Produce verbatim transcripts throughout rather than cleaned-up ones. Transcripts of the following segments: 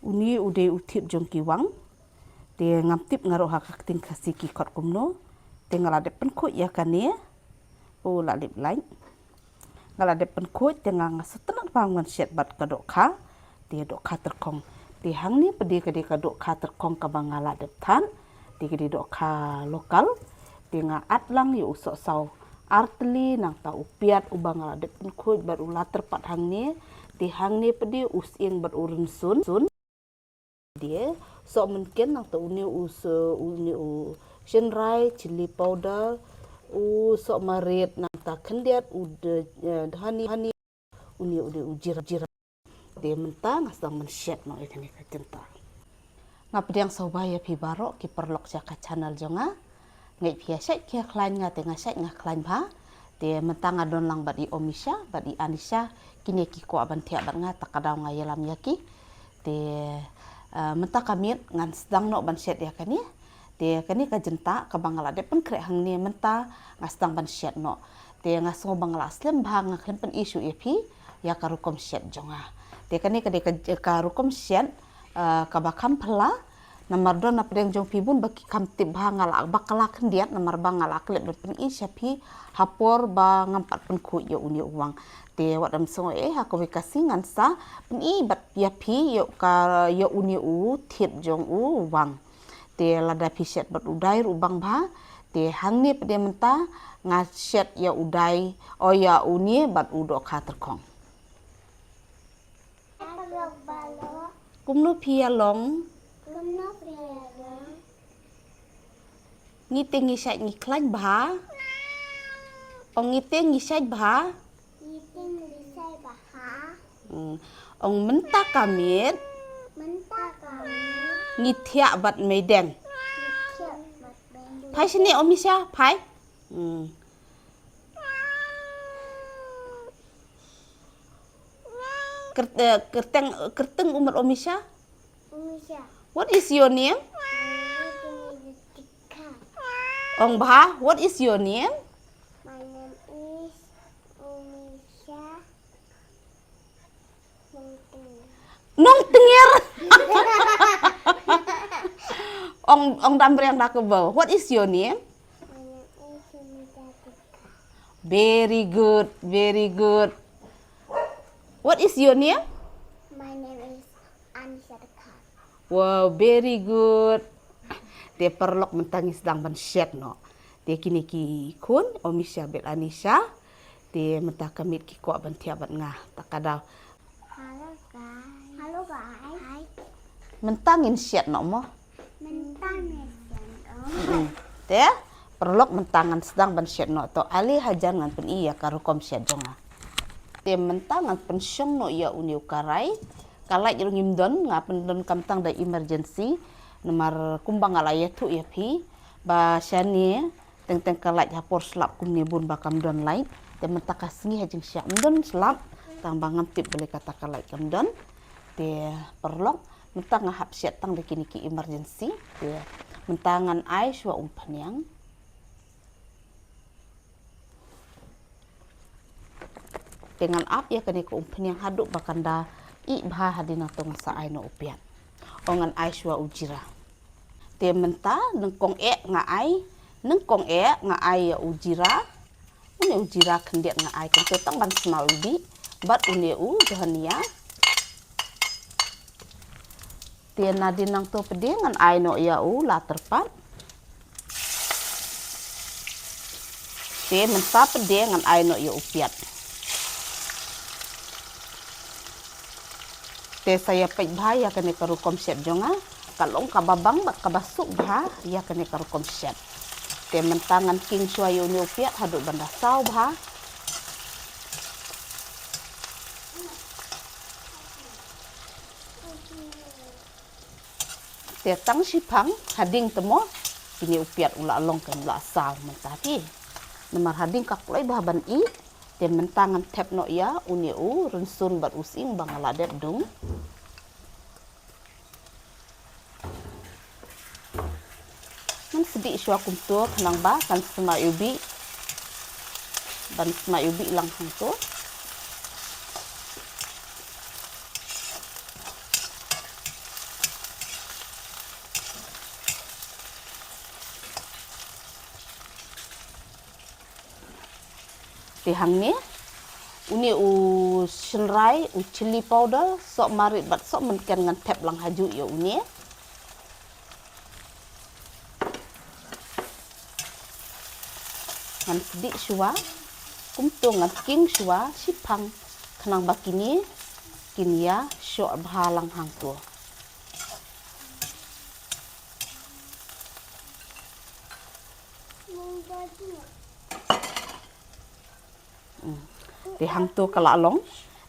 Uni u dei u thied jong ki wang. Te ngam tip nga ruh ha ka ktien Khasi ki khot kumno. Te nga la dep pynkhuid ïa kane. U la lip lain. Nga la dep pynkhuid te nga nga sngewtynnat bha ngan shet bad ka dohkha. Te dohkha tyrkhong. Te hangne pat de ka dei ka dohkha tyrkhong kaba nga la dep than. Te ka dei dohkha local. Te nga at lang ïa u sohsaw artylli nangta u piat uba nga la dep pynkhuid bad u la tyrpad hangne. Te hangne pat de u sying bad u rynsun. Te soh mynken nangta une u so une u shynrai, chilli powder, u soh marit nangta khyndiat u de, eh, dhani, dhani, une u de u jira, jira. Te mynta nga sdang ban shet noh ïa kane ka jynta. Nga pdiang sngewbha ïa phi baroh ki paralok sha ka channel jong nga. Ngeit phi ïa shait ki ïa khlaiñ nga te nga shait nga khlaiñ bha. Te mynta nga don lang bad i Omisha bad i Anisha, kine ki kwah ban thiah bad nga, ta ka daw nga ïalam ïa ki. Te, eh, mynta ka miet ngan sdang noh ban shet ïa kane. Te kane ka jynta kaba nga la dep pynkhreh hangne mynta nga sdang ban shet noh. Te nga sngew ba nga la slem bha, nga khlem pyni shuh ïa phi ïa ka rukom shet jong nga. Te kane ka dei ka, ka rukom shet, eh, kaba kham phylla. Namar don na pdeng jong phi bun ba ki kham tip bha, nga la ba ka la khyndiat namar ba nga la klet ban pyni sha phi ha por ba ngam pat pynkhuid ïa une u wang. Te wat ym sngew ei, ha kawei ka sngi ngan sa pyni bad ïa phi ïa ka, ïa une u thied jong u wang. Te lada phi shet bad u dai ruh bang bha. Te hangne pat de mynta nga shet ïa u dai, o ïa une bad u dohkha tyrkhong. Kumno phi ïa long? Kumno phi ïa long? Ngi te ngi shait ngi khlaiñ bha. Ong ngi te ngi shait bha. Ngi te ngi shait bha. Hmm. Ong mynta ka miet. Mynta ka miet. Ngi thiah bad meideng. Ngi thiah bad meideng. Phai shane Omisha, phai. Hmm. Kert-, eh, kyrteng, kyrteng umar Omisha? Omisha. What is your name? My name is Tika. Ong bha, what is your name? My name is Omisha. Nongtengir. Nongtengir. Ong, ong dam briang da ka bau. What is your name? My name is Omisha Tika. Very good, very good. What is your name? My name is Anisha Khan. Wow, very good. Te paralok mynta ngi sdang ban shet noh. Te kine ki khun, Omisha bad Anisha. Te mynta ka miet ki kwah ban thiah bad nga. Ta ka daw. Hello guys. Hello guys. Mynta ngin shet noh mo. Mynta ngin shet noh. Mm. Te paralok mynta ngan sdang ban shet noh, to ale hajan ngan pyni ïa ka rukom shet jong nga. Te mynta ngan pynshong noh ïa une u karai. Ka light ruh ngim don, nga pyndonkam tang da emergency. Namar kumba nga la ïathuh ïa phi ba shane teng teng ka light ha por slap kumne bun ba kam don light. Te mynta ka sngi ha jingshisha ym don slap, tang ba ngam tip balei kata ka light kam don. Te paralok, mynta nga hap shet tang da kine ki emergency. Te mynta ngan ai shuwa umphniang. Te ngan ap ïa kane ka umphniang haduh ba kan da ih bha, hadien nangto ngan sa ai noh u piat. Ong ngan ai shuwa u jira. Te mynta nyngkong eh nga ai, nyngkong eh nga ai ïa u jira. Une u jira khyndiat nga ai, kumto tang ban sma u bih bad une u dhania. Te nadien nangto pat de ngan ai noh ïa u la tyrpad. Te mynta pat de ngan ai noh ïa u piat. Te sa ïa peit bha ïa kane ka rukom shet jong nga. Ka long kaba bang bad kaba suk bha ïa kane ka rukom shet. Te mynta ngan king shuwa ïa une u piat haduh ban da saw bha. Te tang shiphang hadien te mo, kine u piat u la long, kan la saw mynta te. Namar hadien ka kloi bha ban ih. Te mynta ngan thep noh ïa une u rynsun bad u sying ba nga la dep dung. Ngan sdih shuwa kumto khnang ba kan sma u bih. Ban sma u bih lang hangto. Te hangne, une u shynrai, u chilli powder, soh marit bad soh mynken ngan thep lang hajuh ïa une. Ngan sdih shuwa, kumto ngan king shuwa, shiphang, khnang ba kine, kin ïa shoh bha lang hangto. Hmm. Te hangto ka la long.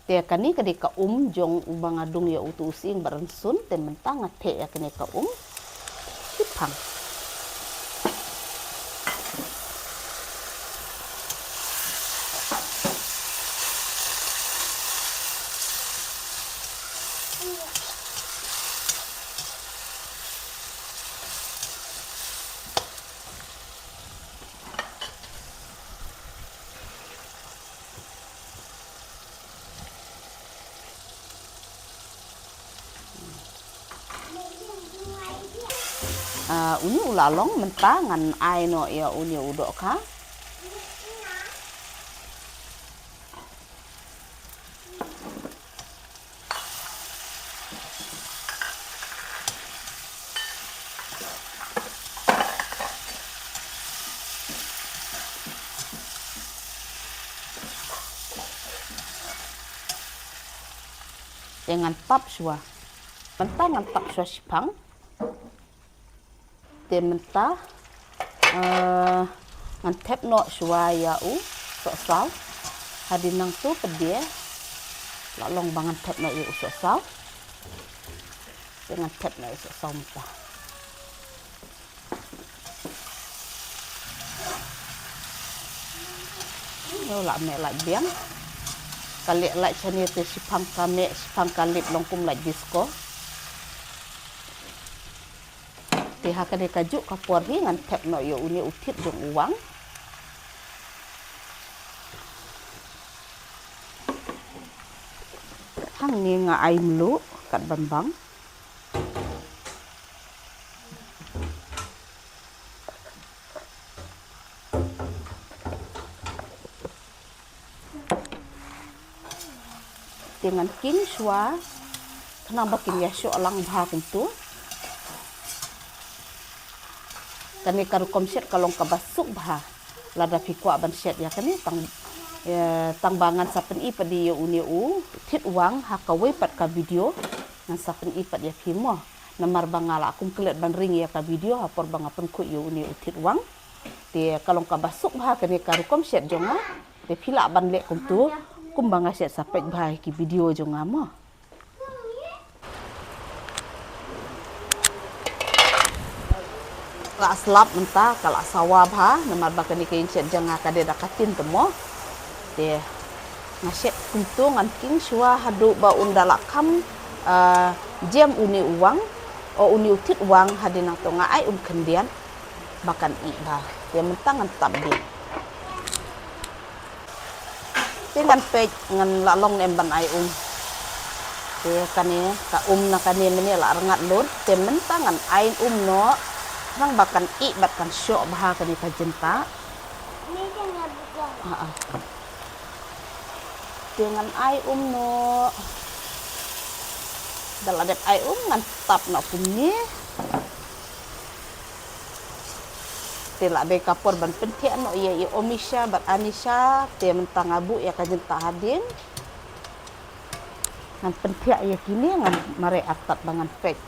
Te kane ka dei ka um jong uba nga dung ïa uto u sying ba rynsun, te mynta nga theh ïa kane ka um. Shiphang. Ah, une u la long, mynta ngan ai noh ïa une u dohkha. Te ngan tap shuwa. Mynta ngan tap shuwa shiphang. Te mynta, eh, ngan thep noh shuwa ïa u sohsaw. Hadien nangto pat de la long ba ngan thep noh ïa u sohsaw. Te ngan thep noh ïa u sohsaw mynta. Ïoh la meh lait biang. Ka leh lait shane te shiphang ka meh, shiphang ka lip long kum lait disco. Te ha kane kajuh ka por hi ngan thep noh ïa une u thied jong u wang. Hangne nga ai mluh kat ban bang. Te ngan king shuwa, khnang ba kin ïa shoh lang bha kumto. Kane ka rukom shet ka long kaba suk bha. Lada phi kwah ban shet ïa kane tang, eh, tang ba ngan sa pyni pat ïa une u thied wang ha kawei pat ka video. Ngan sa pyni pat ïa phi mo. Namar ba nga la kum klet ban ring ïa ka video ha por ba nga pynkhuid ïa une u thied wang. Te ka long kaba suk bha kane ka rukom shet jong nga. Te phi lah ban leh kumto, kumba nga shet sa peit bha ïa ki video jong nga mo. La slap mynta ka la sawa bha, namar ba kane ka ïing shet jong nga ka dei da ka tin te mo. Te nga shet kumto ngan king shuwa haduh ba un da la kham, ah, jem une u wang, o une u thied wang hadien nangto nga ai um khyndiat. Ba kan ih bha. Te mynta ngan tap bit. Te ngan peit ngan la long ne em ban ai um. Te kane ka um na kane mynne la rngat lut. Te mynta ngan ai um noh. Nang ba kan ih bad kan shoh bha kane ka jintah. Ah, ah. Te ngan ai um noh. Da la dep ai um ngan tap noh kumne. Te la dei ka por ban pynthiah noh ïa i Omisha bad Anisha, te mynta nga buh ïa ka jintah hadien. Ngan pynthiah ïa kine ngan mareh artat ba ngan peit.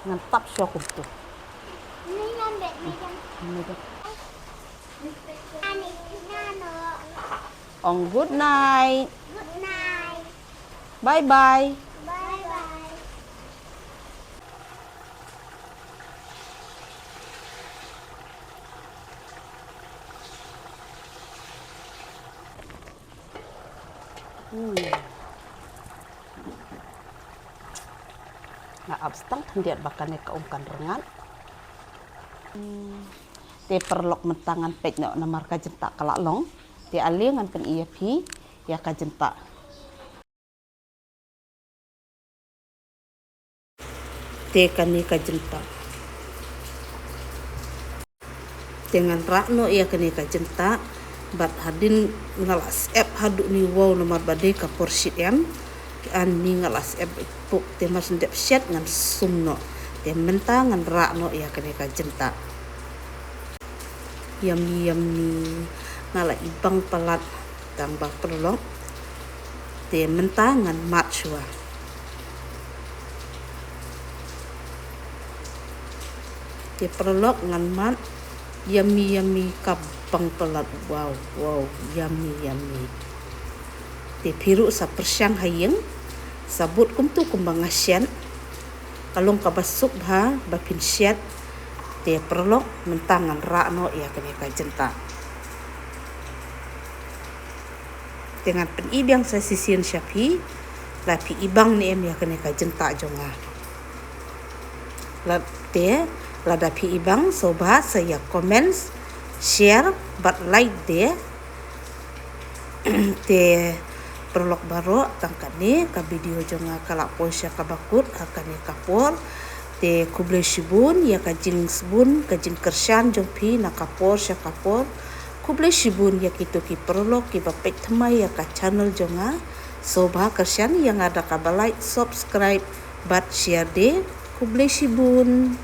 Ngan tap shuwa kumto. Ong good night. Good night. Bye bye. Bye bye. Hmm. Nga ap stang khyndiat ba kane ka um kan rngat. Hmm. Te paralok mynta ngan peit noh namar ka jintah ka la long. Te ale ngan pyni ïa phi ïa ka jintah. Te kane ka jintah. Te ngan rah noh ïa kane ka jintah. Bad hadien nga la sep haduh ni wow namar ba dei ka por shit em. Ani nga la sep puk te mar shen dep shet ngan sum noh. Te mynta ngan rah noh ïa kane ka jyntah. Yummy, yummy. Nga la ibang palat tang ba paralok. Te mynta ngan mad shuwa. Te paralok ngan mad. Yummy, yummy, ka bang palat. Wow, wow, yummy, yummy. Te phi ruh sa pyrshang ha ïing, sa bud kumtu kumba nga shet. Ka long kaba suk bha ba phin shet. Te paralok mynta ngan rah noh ïa kane ka jyntah. Te ngan pyni biang sa shisien sha phi, la phi ibang ne em ïa kane ka jyntah jong nga. La te, lada phi ibang, sngewbha sa ïa comments, share bad like de. Te paralok baroh, tang kane ka video jong nga ka la poi sha kaba kut ha kane ka por. Te khublei shibun ïa ka jingsbun, ka jingkyrshan jong phi na ka por sha ka por. Khublei shibun ïa kito ki paralok kiba peit thymmai ïa ka channel jong nga. Sngewbha kyrshan ïa nga da kaba like, subscribe bad share de. Khublei shibun.